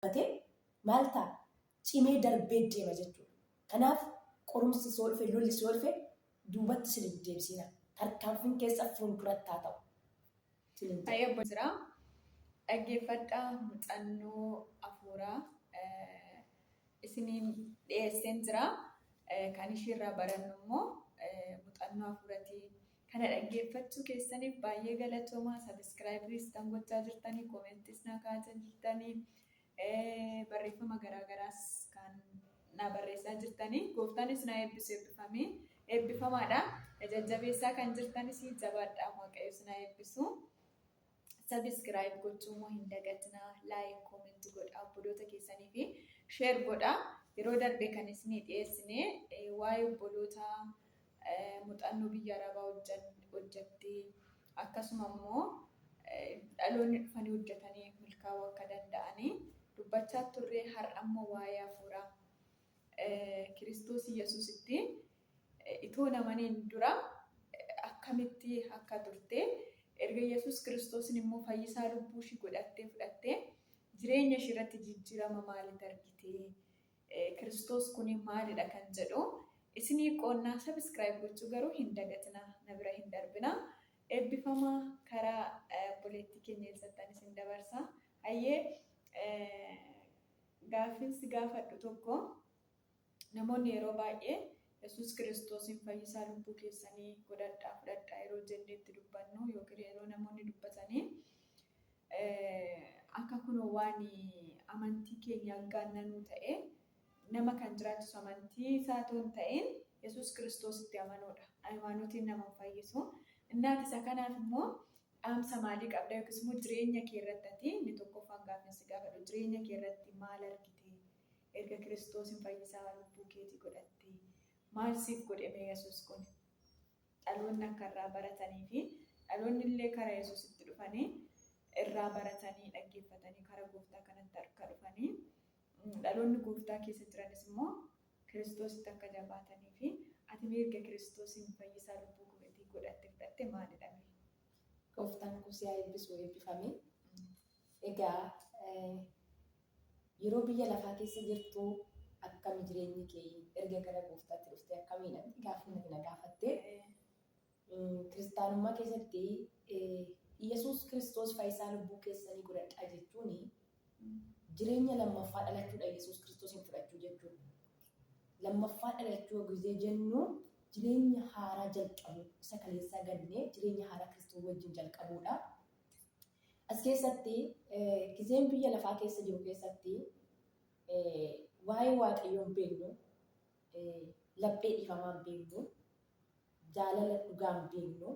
dhaabbatee maal ta'a? Cimee darbee deema jechuudha. Kanaaf qorumsi soo dhufe, lolli soo dhufe duubatti isin hin deebisiina. Tarkaanfiin keessa fuulduratti haa ta'u. Isin hin jedha. Baay'ee obbo jira. Dhaggeeffadhaa muuxannoo hafuuraa isiniin dhiyeesseen jira. Kan ishiirraa barannu immoo muuxannoo hafuuratii. Kana dhaggeeffachuu keessaniif baay'ee galatoomaa. Subscribe kan gochaa jirtanii, commentis na kaa'aa jirtanii, barreeffama garaagaraas kan na barreessaa jirtanii. Gooftaanis na eebbisu eebbifamee eebbifamaadha. Jajjabeessaa kan jirtanis jabaadhaa, Waaqayyos na eebbisu. Subscribe gochuu immoo hin dagatinaa. Like, comment godhaa obboloota keessanii fi share godhaa. Yeroo darbe kan isinii dhiyeessine waa'ee obboloota muuxannoo biyya Arabaa hojjattee, akkasuma immoo dhaloonni dhufanii hojjetanii milkaa'uu akka danda'anii dubbachaa turre. Har'a immoo waa'ee hafuuraa, Kiristoos Yesuusitti itoo namaniin dura akkamitti akka turte, erga Yesuus Kiristoosin immoo fayyisaa lubbuu ishii godhattee fudhattee jireenya ishii irratti jijjiirama maaliit argite, Kiristoos kun maalidha kan jedhu isinii qoonnaa. Subscribe gochuu garuu hin dagatinaa, na bira hin darbinaa. Eebbifamaa. Karaa obboleettii keenya eessattan isin dabarsa. Hayyee, gaaffiin si gaafadhu tokko, namoonni yeroo baay'ee Yesuus Kiristoosiin fayyisaa lubbuu keessanii godhadhaa fudhadhaa yeroo jennee itti dubbannu yookiin yeroo namoonni dubbatanii, akka kunoo waan amantii keenya aggaannanuu ta'e, nama kan jiraachisu amantii isaa otoo hin ta'in Yesuus Kiristoositti amanuudha. Hayimaanotiin nama hin fayyisu. Innaati isa kanaaf immoo dhaamsa maalii qabda, yookiis immoo jireenya kee irratti ati, inni tokkoffaan gaaffiin si gaafadhu, jireenya kee irratti maal argite? Erga Kiristoosin fayyisaa lubbuu keetii godhatte maal siif godheme Yesuus kun? Dhaloonni akka irraa baratanii fi dhaloonni illee karaa Yesuusitti dhufanii irraa baratanii dhaggeeffatanii karaa gooftaa kanatti akka dhufanii, dhaloonni gooftaa keessa jiranis immoo Kiristoositti akka jabaatanii fi ati erga Kiristoosiin fayyisaa lubbuu keetii godhatte fudhatte maalidha mee? Gooftaan kun si haa eebbisu, eebbifame. Egaa yeroo biyya lafaa keessa jirtu akkami jireenyi kee, erga gara gooftaatti dhuftee akkamiidha gaaffii nati na gaafatte. Kiristaanummaa keessatti Yesuus Kiristoos fayyisaa lubbuu keessanii godhadhaa jechuun jireenya lammaffaa dhalachuudha, Yesuus Kiristoosiin fudhachuu jechuudha. Lammaffaa dhalachuu gizee jennu jireenya haaraa jalqabu, isa kaleessaa gannee jireenya haaraa Kiristoos wajjin jalqabuudha. As keessatti gizeen biyya lafaa keessa jiru keessatti waa'ee Waaqayyoo hin beeknu, laphee dhiifamaa hin beeknu, jaalala dhugaa hin beeknu.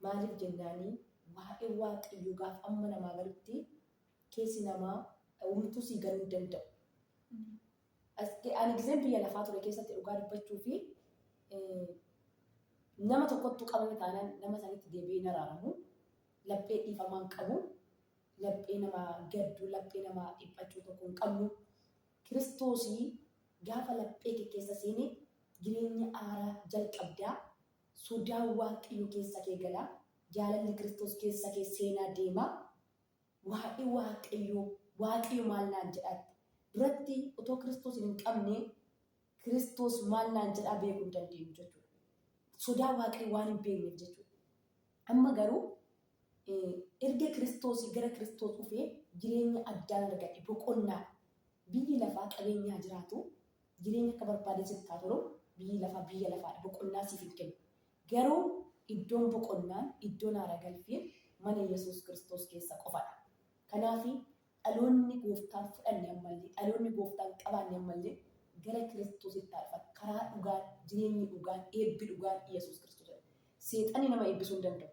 Maaliif jennaanii, waa'ee Waaqayyoo gaafa amma namaa galutti keessi namaa homtuu sii galuu hin danda'u. Ani gizeen biyya lafaa ture keessatti dhugaa dubbachuu fi nama tokkottu qabame taanaan nama sanitti deebi'ee hin araaramu. Laphee dhiifamaa hin qabu. Laphee nama gaddu, laphee nama dhiphachuu tokko hin qabnu. Kiristoosii gaafa laphee kee keessa seene jireenya haaraa jalqabdaa. Sodaan Waaqayyo keessa kee gala. Jaalalli Kiristoos keessa kee seenaa deema. Waa'ee Waaqayyoo, Waaqayyo maal naan jedhaatti. Duratti otoo Kiristoos hin qabne Kiristoos maal naan jedhaa beekuu hin dandeenyu jechuudha. Sodaa Waaqayyo waan hin beekneef jechuudha. Amma garuu erga Kiristoosii gara Kiristoos dhufee jireenya addaan argadhe, boqonnaa. Biyyi lafaa qabeenyaa jiraatu, jireenya akka barbaade sitti haa tolu, biyyi lafaa biyya lafaadha, boqonnaa siif hin kennu. Garuu iddoon boqonnaan, iddoon haara galfiin mana Yesuus Kiristoos keessa qofadha. Kanaaf dhaloonni gooftaan fudhanne ammallee, dhaloonni gooftaan qabaanne ammallee gara Kiristoositti haa dhufan. Karaa dhugaan, jireenyi dhugaan, eebbi dhugaan Yesuus Kiristoosidha. Seexanni nama eebbisuu hin danda'u.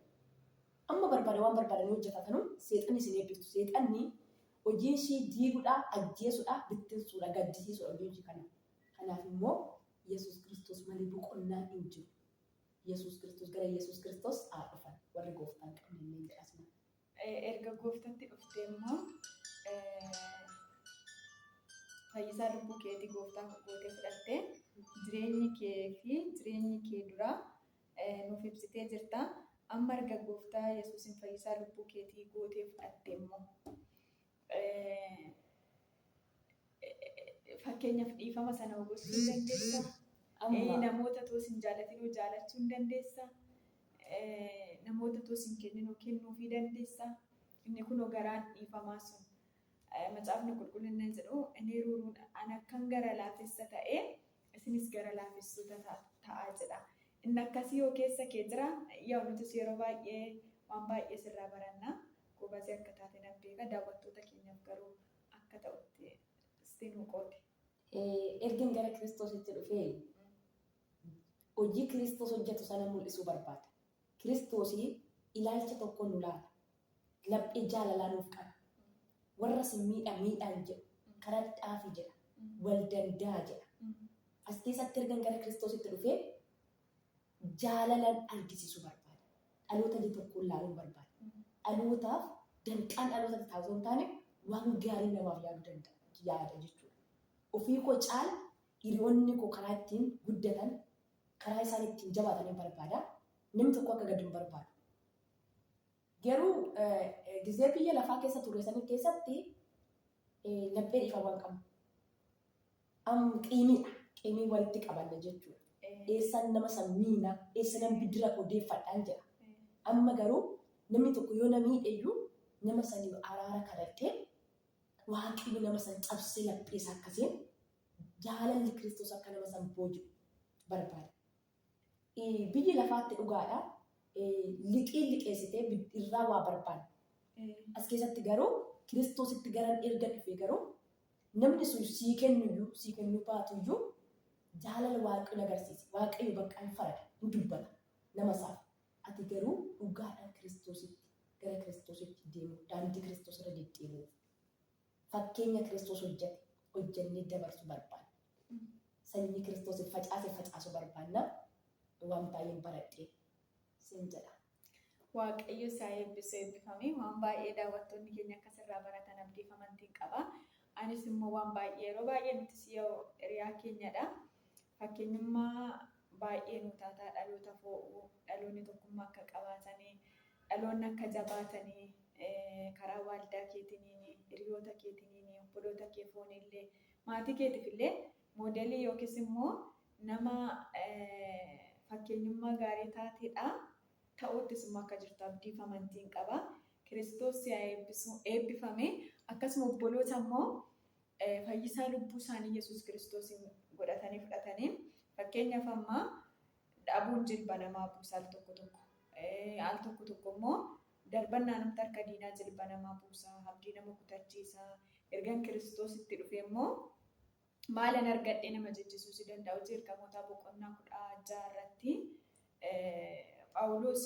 Amma barbaade waan barbaadan hojjetatanu seexanni isin eebbiftu. Seexanni hojiin ishii diiguudha, ajjeesuudha, bittinsuudha, gaddisiisuudha hojiin ishii kana. Kanaaf immoo Yesuus Kiristoos malee boqonnaan hin jiru. Yesuus Kiristoos, gara Yesuus Kiristoos haa dhufan warri gooftaan qabne illee jedhasuma. Erga gooftatti dhuftee immoo, fayyisaa lubbuu keetii gooftaa gootee fudhattee, jireenyi kee fi jireenyi kee duraa nuuf ibsitee jirta. Amma erga gooftaa Yesuusin fayyisaa lubbuu keetii gootee fudhatte immoo Fakkeenyaaf dhiifama sana gochuu hin dandeessaa? Amma Namoota too sin jaalatinuu jaalachuu hin dandeessaa? Namoota too sin kenninuu kennuufii dandeessaa? Inni kunoo garaan dhiifamaa sun. Macaafni qulqullinni jedhu inni ruuruun an akkan gara laafessa ta'ee isinis gara laafessota ta'aa jedha. Inni akkasii yoo keessa kee jira, yaa nutis yeroo baay'ee waan baay'ee sirraa baranna. Gobazee akka taate nan beeka. Daawwattoota keenyaaf garuu akka ta'utti sitti nuu qoodi. Ergan gara Kiristoositti dhufee hojii Kiristoos hojjetu sana mul'isuu barbaada. Kiristoosii ilaalcha tokko nu laata. Laphee jaalalaa nuuf qaba. Warra si miidha miidhaan jedhu kadhadhaafi jedha. Wal danda'a jedha. As keessatti ergan gara Kiristoositti dhufee jaalalan argisiisuu barbaada. Dhaloota ija tokkoon laaluun barbaada. Dhalootaaf danqaan dhaloota ta'a osoo hin taane waan gaarii namaaf yaaduu danda'a yaada jechuudha. Ofii koo caala hiriyoonni koo karaa ittiin guddatan, karaa isaan ittiin jabaatan hin barbaada. Namni tokko akka gadi hin barbaadu. Garuu gizee biyya lafaa keessa ture sana keessatti laphee dhiifamaa hin qabnu. Qiimiidha. Qiimii walitti qabanna jechuudha. Eessaan nama san miina, eessa nan bidira koo deeffadhaan jedha. Amma garuu namni tokko yoo na miidhe iyyuu nama saniif araara kadhadhee Waaqayyo nama san cabsee laphee isaa akkasiin jaalalli Kiristoos akka nama san booji'u barbaada. Biyyi lafaatti dhugaadha. Liqii liqeessitee irraa waa barbaanna. As keessatti garuu Kiristoositti garan erga dhufee garuu namni sun sii kennuyyuu sii kennuu baatuyyuu jaalala Waaqayyo agarsiise. Waaqayyo bakka hin farada, hin dubbata nama isaaf. Ati garuu dhugaadhaan Kiristoositti gara Kiristoositti deemuu, daandii Kiristoos irra deddeebi'uu. Fakkeenya Kiristoos hojjete hojjennee dabarsuu barbaanna. Sanyii Kiristoos facaase facaasuu barbaanna. Waan baay'een baradhee siin jedha. Waaqayyo isaa eebbisu eebbifame. Waan baay'ee daawwattoonni keenya akkasirraa baratan abdiif amantiin qaba. Anis immoo waan baay'ee yeroo baay'ee nutis yoo hiriyaa keenyadha. Fakkeenyummaa baay'ee nu taataa dhaloota foo'uu, dhaloonni tokkummaa akka qabaatanii, dhaloonni akka jabaatanii karaa waaldaa keetiniin, hiriyoota keetiniin, obboloota kee foonillee, maatii keetiif illee moodelii yookiis immoo nama fakkeenyummaa gaarii taateedha. Ta'uuttis immoo akka jirtu abdiif amantiin qaba. Kiristoos si haa eebbisu eebbifame. Akkasuma obboloota immoo fayyisaa lubbuu isaanii Yesuus Kiristoosiin godhatanii fudhatanii fakkeenyaaf amma dhabuun jilba namaa buusa al tokko tokko. Al tokko tokko immoo darbannaa namti harka diinaa jilba namaa buusa, abdii nama kutachiisa. Ergan Kiristoositti dhufe immoo maalan argadhee nama jechisuu si danda'a. Hojii ergamootaa boqonnaa 16 irratti Phaawulos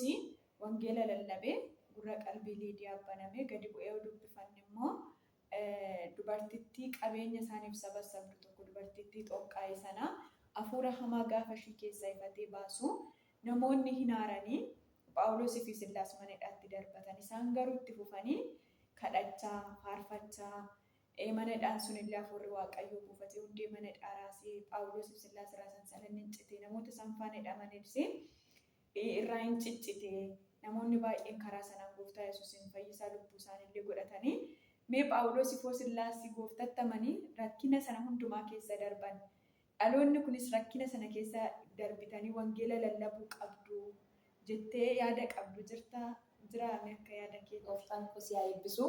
wangeela lallabee gurra qalbii Liidiyaa banamee gadi bu'ee yoo dubbifanne immoo dubartittii qabeenya isaaniif sabassabdu tokko dubartittii xonqaa'e sana hafuura hamaa gaafa ishii keessaa ifatee baasu namoonni hin aaranii Phaawulosii fi Sillaas mana hidhaatti darbatan. Isaan garuu itti fufanii kadhachaa, faarfachaa, mana hidhaan sunillee hafuurri Waaqayyoo buufatee hundee mana hidhaa raasee Phaawulosii fi Sillaas irraa sansalanni hin cite namoota isaan faana hidhaman ibsee irraa hin ciccite. Namoonni baay'een karaa sanaan gooftaa Yesuusiin fayyisaa lubbuu isaaniillee godhatanii mee Phaawulosii fi Sillaas gooftattamanii rakkina sana hundumaa keessa darban. Dhaloonni kunis rakkina sana keessa darbitanii wangeela lallabuu qabdu jettee yaada qabdu jirtaa jiraame akka yaada keetti? Gooftaan koo si haa eebbisu.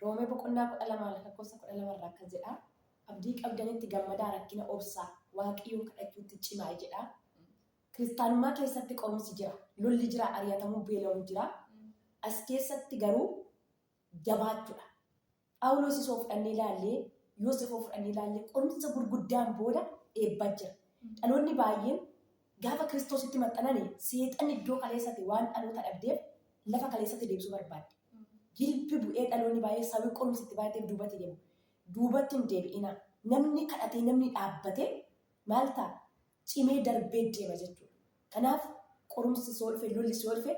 Roomee boqonnaa 12 lakkoofsa 12 irraa akkas jedha. Abdii qabdanitti gammadaa rakkina obsaa Waaqayyoon kadhachuutti cimaa jedha. Kiristaanummaa keessatti qorumsi jira. Lolli jira, ari'atamuun beela'uun jira. As keessatti garuu jabaachuudha. Phaawulos isoo fudhannee ilaallee, Yoosefoo fudhannee ilaallee qorumsa gurguddaan booda eebbaa jira. Dhaloonni baay'een gaafa Kiristoositti maxxanani seexanni iddoo kaleessatti waan dhaloota dhabdeef lafa kaleessatti deebisuu barbaadde. Jilbi bu'ee dhaloonni baay'ee sababii qorumsi itti baay'ateef duubatti deemu. Duubatti hin deebi'ina. Namni kadhatee namni dhaabbatee maal ta'a? Cimee darbee deema jechuudha. Kanaaf qorumsi soo dhufe lolli soo dhufe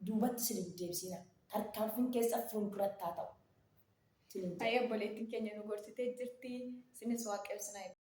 duubatti sin hin deebisina. Tarkaanfiin keessa fuulduratti haa ta'u. Sinin jedha. Baay'ee obboleettiin keenya nu gorsitee jirti. Isinis Waaqayyo isin haa eebbisu.